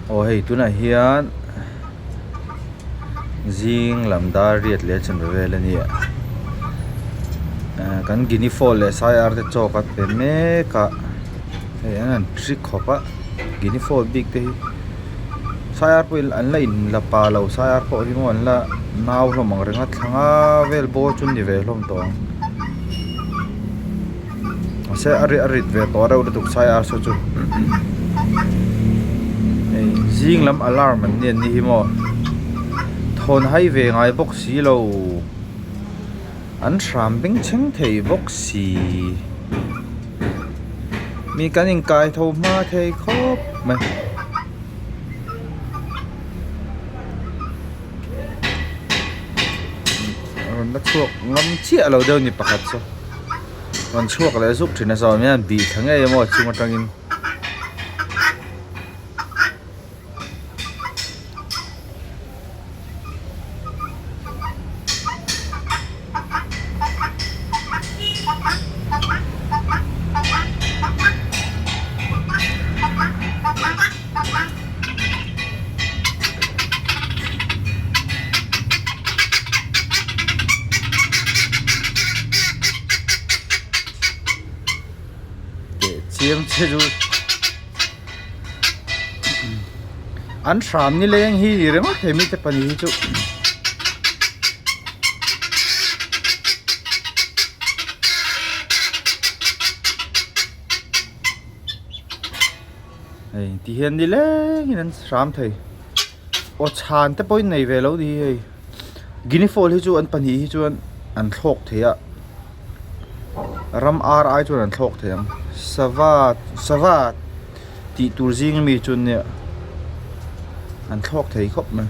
Aw hei tunah hian zing lam dar riat leh chanve vel a ni a ehh kan guinea fowl leh sai ar te chaw kan pe mek a hei an han trick khawp a guinea fowl bik te hi sai ar pawhin an la in la pa lo sai ar pawh hi maw an la nau hlawm ang reng a thla nga vel bawr chu an ni ve hlawm tawh ang. Mahse a ri a rit ve tawh reuh lutuk sai ar saw chu hei zing lam alarm an ni an ni hi maw thawn hai ve ngai bawk si lo an hram bengchheng thei bawk si mi kan inkai tho hma thei khawp mai. Rawn la chhuak ngam chiah lo deuh ni pakhat chu rawn chhuak leh zuk thin a sawi mai a bih thla ngei emaw a chung atangin. Teh chiang che chu an hram ni leng hi ni ringawt thei mite pahnih hi chu. Hei ti hian ni lengin an hram thei aw chhan te pawhin nei ve lo ni hi hei guinea fowl hi chu an pahnih hi chuan an thlawk thei a ram ar ai chuan an thlawk thei ang sava sava tih tur zing ami chu an nia an thlawk thei khawp mai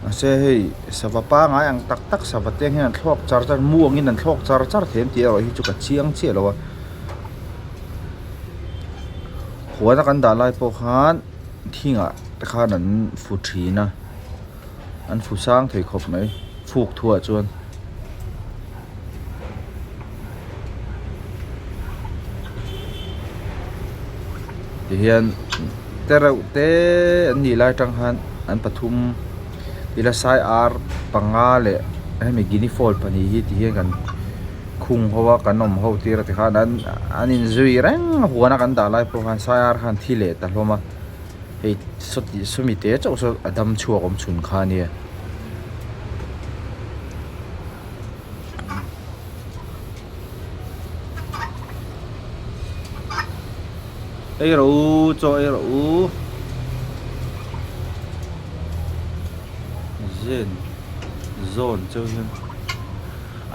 mahse hei sava pangai ang tak tak sava te ang hian an thlawk char char mu angin an thlawk char char thei ang tih erawh hi chu ka chiang chiah lo a. Huana kan dah lai pawh khan thingah te khan an fu thin a an fu sang thei khawp mai fuk thuah chuan. Tihian te reuh te an nih lai atang khan an pathum ila sai ar panga leh hemi guinea fowl pahnih hi tihian kan. Khung ho a kan awm ho tir a tikhan an an inzui reng a huan a kan dah lai pawh khan sai ar khan thi leh ta hlawm a hei sawti sawmi te chauh saw a dam chhuak awm chhun kha a nia. Ei rawh u chaw ei rawh u zen zawn cheu hian.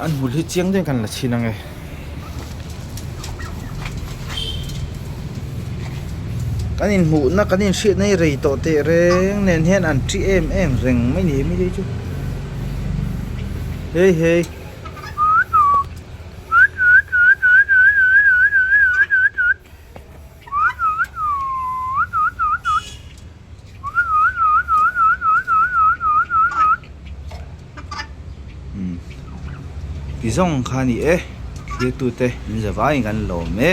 An hmul hi chiang deuhin kan la chhin ange. Kan inhmuhna kan inhriatna hi rei tawh teh reng nen hian an thi em em reng mai ni mi te chu. Hei hei. Ti zawng kha a ni e thlir tute in zavaiin kan lawm e.